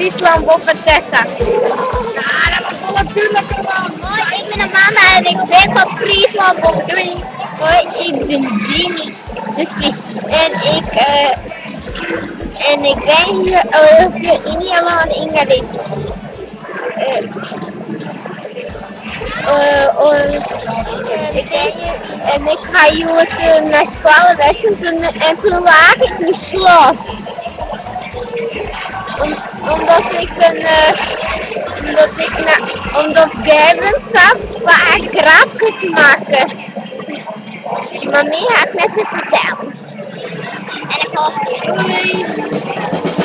Fryslân boppe Tessa. Ja, dat was wol dúdliker man. Hoi, ik bin Amanda en ik bin fan Fryslân boppe. Doei. Hoi, ik bin Jimmy de Vries en ik, uh, en ik ben hier uh, in Nederland in Garyp. Uh, ik ben hier en ik ha hjoed nei skoalle west en toen, en toen lage ik myn slof. Om, omdat ik een, omdat ik na, omdat Gerben sa faak grapkes makke. Mar mear ha ik net te fertellen. En ik hoop doei.